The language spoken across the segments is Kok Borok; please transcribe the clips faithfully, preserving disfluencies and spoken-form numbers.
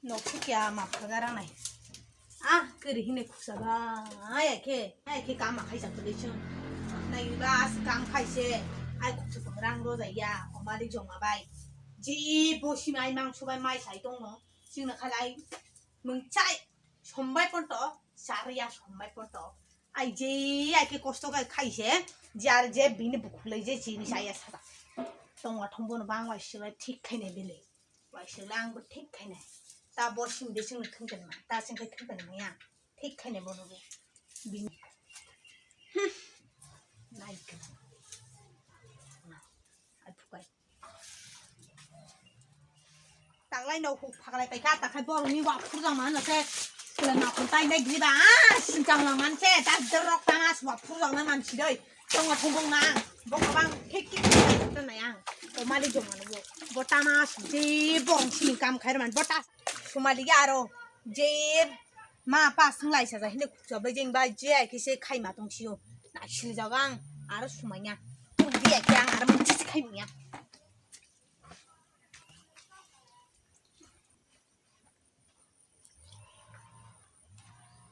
Nok sukya ma phaga ranai. Ah, kiri hine khuksa ba. Ai ke, ai ke kama khaisa kuli chun. Nai ba as kam khaise. Ai khuksa pang rang ro jaya. Omali joma bai. Ji bo simai mang subai mai sai tong no. Sing na khalai. Mung chai. Sombai pon to. Sariya sombai pon to. Ai je, ai ke kosto kai khaise. Jar je bini bukhulai je chini saya sada. Tong wa thong bono bang wa sila thik khaine bele. Waiswk le ang bo thik khainai. Ta bo sing de sing thung khainai ma. Ta sing khai thung khainai ma ya. Thik khainai bono bo. Bini. Hmm. Nai kha. Ai phukai. Tanglai no huk phaklai paikha, ta khai borokni wa phurjak mano se. Sila na khon tai dai griba. Ah, singchang lang man se. Ta dorok tama swa phurjak na man sidoi. Tongo thungbung na ang. Bo kabang khek khek khek khek khek nai ang. O malik jong mano bo. Bo tama sumsi borong sini kam khai man. Bo ta sumali ya aro. Je ma pa sung lai sa ja hinde khukcha bai jeng bai je ai khe se khai ma tong sio. Na sil jaga ang aro sumanya. Tung di ai khe ang aro mun chis khai muya.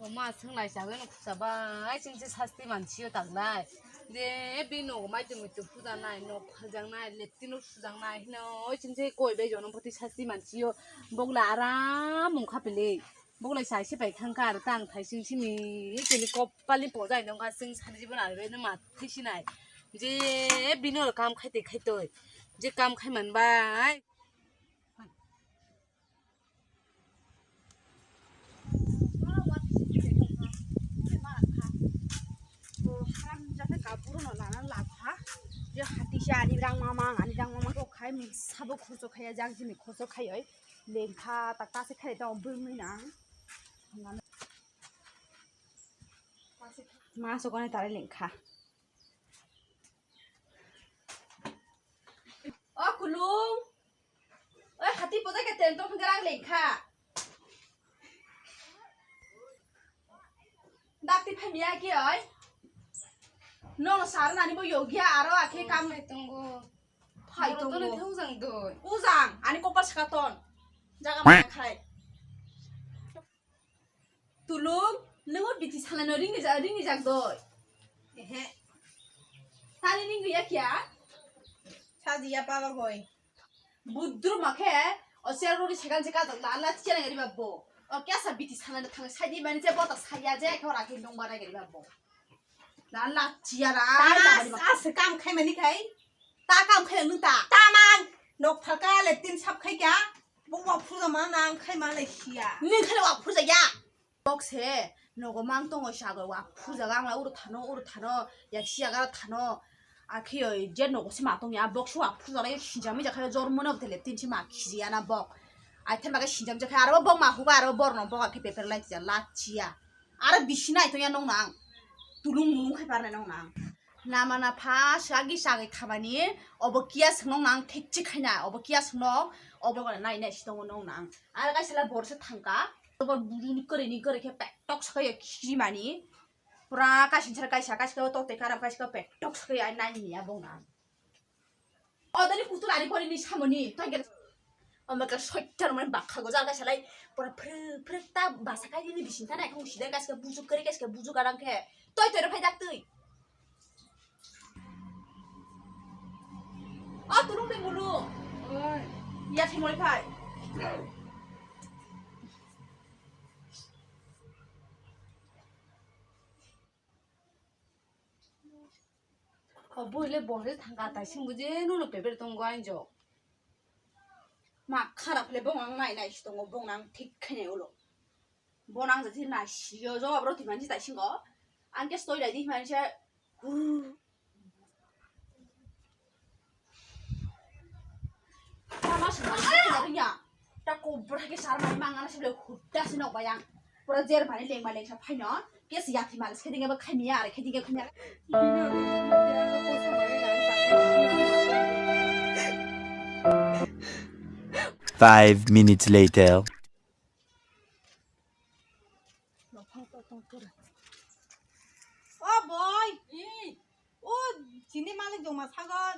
Oma swnglai chagwi no khuksa bai chwngse sasti mansio taklai. Je bini nogo maitu muitu hujaknai, nok phaljaknai, latrine o sujaknai hino chwngse koi bai jono bwtwi sasti mansio. Bokla aram wngkha pili. Bokla saise pai thangkha aro tang thaising simi tini kopalni pojai nongkha chwng sani jibo naribai no mathai sinai. Je bini oro kam khaitwi khaitwi. Je kam khai manbai. Haram jate kaburu no lana labha. Je hati se ani rang mamang, ani rang mamang ko khai mi sabo khorcho khaya jak jini khorcho khayoi. Lengkha tak ta se khai ta bwrwi na. Ma so kone tare lengkha. O kulung. Oi hati poda ke ten to garang lengkha. Dakti phamia ke oi. No sar nani bo yogya aro akhe kam. Phai tongo. Phai tongo. Ujang ani kopal saka ton. Jaga ma khai. Tulung, nung o biti salano ringni ja-, ringni jak doi. Ehe. Tani ringni ya kya? Saji ya pala boi. Budru makhe, o sero rori sekan seka la la chena gari babbo. O kya sa biti salano thang sai di mani je bota saya je khe ora khe nung bara gari babbo. Na la chiara. Ta na sa se kam khai mani khai. Ta kam khai nung ta. Ta mang. Nok phalka le tin sap khai kya. Bo wa phuja ma nang khai ma le sia. Nung khai wa phuja ya. Bok se nogo mang tongo sago wa phuja gang la uru thano uru thano ya sia gara thano. Akhi oi je nogo se ma tong ya bok se wa phuja la sinjami ja khai jor mone tele tin si ma khiji ya na bok. Ai thema ga sinjam ja khai aro bok ma huga aro bor no bok akhi paper lai ja la chiya. Aro bisi nai to ya nong nang. Tulung mulung khai parnai nong nang. Nama na pha sagi sagi khamani obo kiya swngnong nang thik chi khaina obo kiya swngnong obo nai nai si tongo nong nang. Aro kaisa la borsa thangka obo bujuni kwrwi ni kwrwi khe pektok sakai khimani. Pura kaisa sara kaisa kaisa to te karam kaisa pektok sakai ai nai ni abong nang. Odoni kutul ani pori ni samoni, toy gel. Omaka soitar mani bakha goja ga salai, pura phrek phrek ta basa kai ni bising ta nai kong sidai kaske bujuk kari kaske bujuk arang khe, toy toy phai dak tui. O tulung de bulu. Oi. Ya thimoi phai. O boi le bo le thangka tai sing bo je nuno peper tongo ainjo. Ma kharap le bong ang nai nai si tongo bong nang thik khainai ulo. Bo nang jati nai si yo jawab roti manji tai singo. Ang ke stoi lai di manji. Tama sumari sumari ya. Ta kobra ke sar mani mangana sibole hudda sino bayang. Pura jer mani leng mani sa phaino. Ke si yathi mali se dinga ba khaimiya are khe dinga khaimiya. Five minutes later. O boy. O chini malik jongma sagon.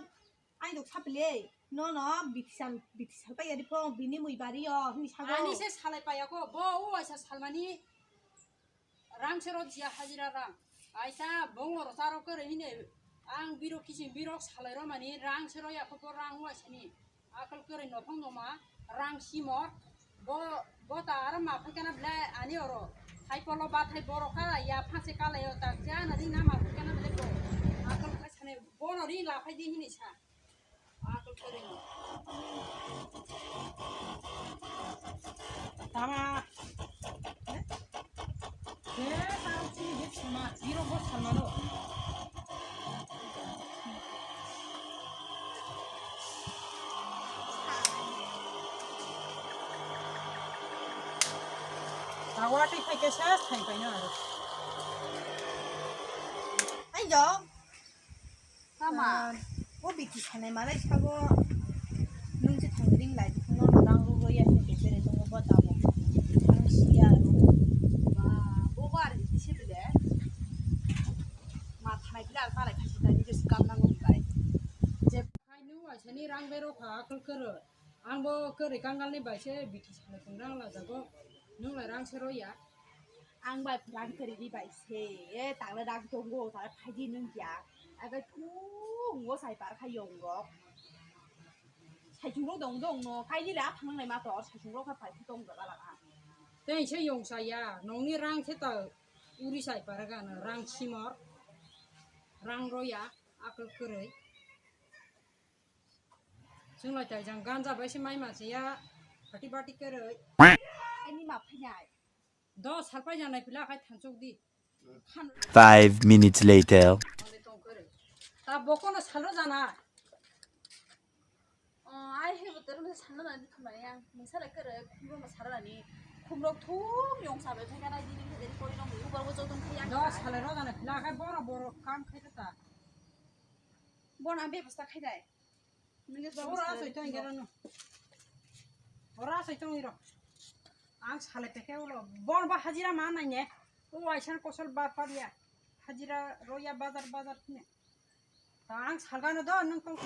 Ai dok sapile. No, no, biti sal, biti sal pai yadi phong, bini mui bari o, hini sago. Ani se salai paya ko, bo o waisa salmani rang se rot jiya hajira rang. Aisa bong oro charo kore hine, ang biro kiching biro salai ro mani rang se ro ya ko bo rang waisa ni. Akol kore no phong no ma, rang simor, bo, bo ta ara ma phai kana bla ani oro. Hai polo ba thai boro kala ya phanse kala yo ta ja na ri na ma phai kana bla bo. Akol ka sane bo no ri la phai di hini sa. Tama. Eh? Eh, tama sini hit ma, zero bos sama lo. Tawa ti khai ke sa, khai pai na aro. Ai jo. Tama. Ah, o biti sanai malai sabo. Nung se thang ring lai, no rang ro ro ya se ke tere tongo bo tabo. Ang siya ro. Ba, bo bar biti se bile. Ma thanai bile al palai khasi tani je sikam nango bai. Je khai nung waisa ni rang bero kha akol koro. Ang bo kwrwi kangal ni bai se biti salai pung rang la jago. Nung lai rang se ro ya. Ang bai phrang kwrwi ni bai se, e, tang le rang tongo, tang le phaidi nung ya. Aga thung wo sai par kha yong rok. Sai chung rok dong dong no, kai ni le a thang nai ma tor, sai chung rok kha pai tong jaga la kha. Tei se yong sa ya, nong ni rang se ta uri sai par ga na, rang simor, rang ro ya, akol kwrwi. Chwng lai tai jang ganja bai se mai ma se ya, party party kwrwi. Ani ma phainai. Do salpai janai pila khai thansok di. Five minutes later. Mane tong kwrwi. Ta bokono salo jana. Oh, ai he botor mo salo na di thumai ya. Mung sala kwrwi, khumro mo sala ni. Khumro thum yong sabai khai kana di ni khe kori nong ubar bo jodong khai ya. Do salo ro jana pila khai boro boro kam khai ta. Bon ambe bwsta khai dai. Ora asoi tong iro no. Ora asoi tong iro. Ang sale peke ulo. Bon ba hajira ma nai ne. O aisan kosol ba paria. Hajira roya bazar bazar ne. Ta ang salgano do nung tong.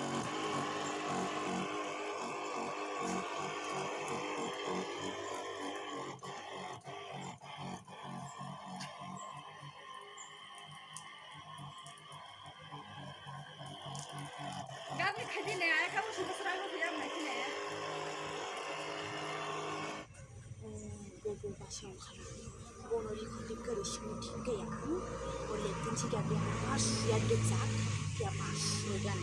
Gabni khaidi ne, ai kabo sumsra no khuya mai ne. Gogo basong khala. Bono ri khoti kari simi thik ya ang. Bole tin si gabya mas ya dek jak ya mas. Rogan.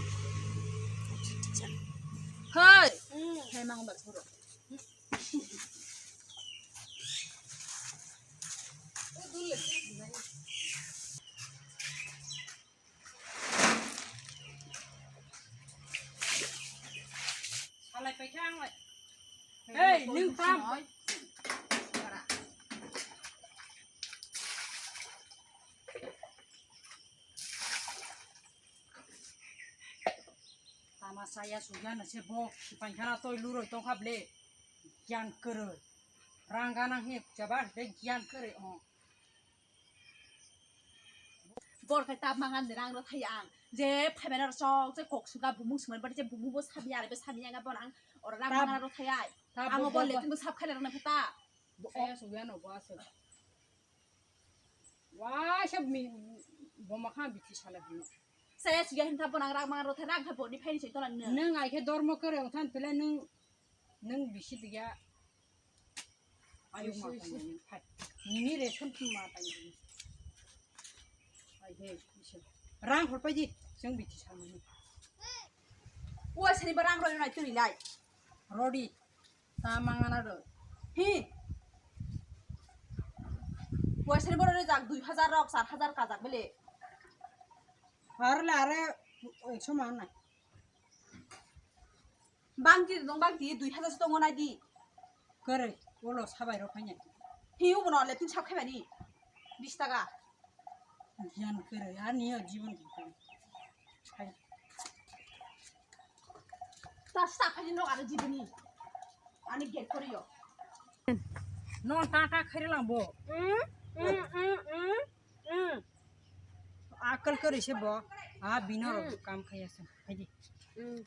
Hoi. Hai mang ba soro. Salai paikha ang lai. Hei, nung tam. Tama saya sugya na se bo, sipai khana toi luroi tong khable. Gyan kwrwi. Rang ganang he jaba de gyan kwrwi o. Bor khai tap mangan de rang ro thai ang. Je phaimana ro sok, je kok suga bumung sumai bari je bumung bo sabi are be sabi anga bon ang. Ora rang mangan ro thai ai. Ang bo le tin bo sab khai rang na pheta. Saya sugya no bo ase. Wa sab mi bo ma khan biti sala bino. Saya sugya hin tha bon ang rang mangan ro thai rang khai boni phaini sai tolang ne. Nang ai khe dormo kare ong than pele nang nang bisi digya. Ayo ma tang ni phai. Nini ration tun ma tang ni. Ai he, ise. Rang hor pai di, jeng biti samani. Wa sani ba rang roi nai tuni lai. Rodi. Ta mangana do. Hi. Wa sani ba roi jak dui hajar rok, char hajar ka jak bele. Har la are ekso mang nai. Bangti dong bangti dui hajar se tongo nai di. Kwrwi, ulo sabai rok phanya. Hi ubo no le tin sab khaimani. Bis taka. Giyan kwrwi, ani yo jibon bukang. Hai. Ta sa khaji no aro jiboni. Ani get koriyo. No ta ta khairi lang bo. Mm, mm, mm, mm, mm. Akal kwrwi se bo. A bino ro kam khaya se. Hai di. Mm.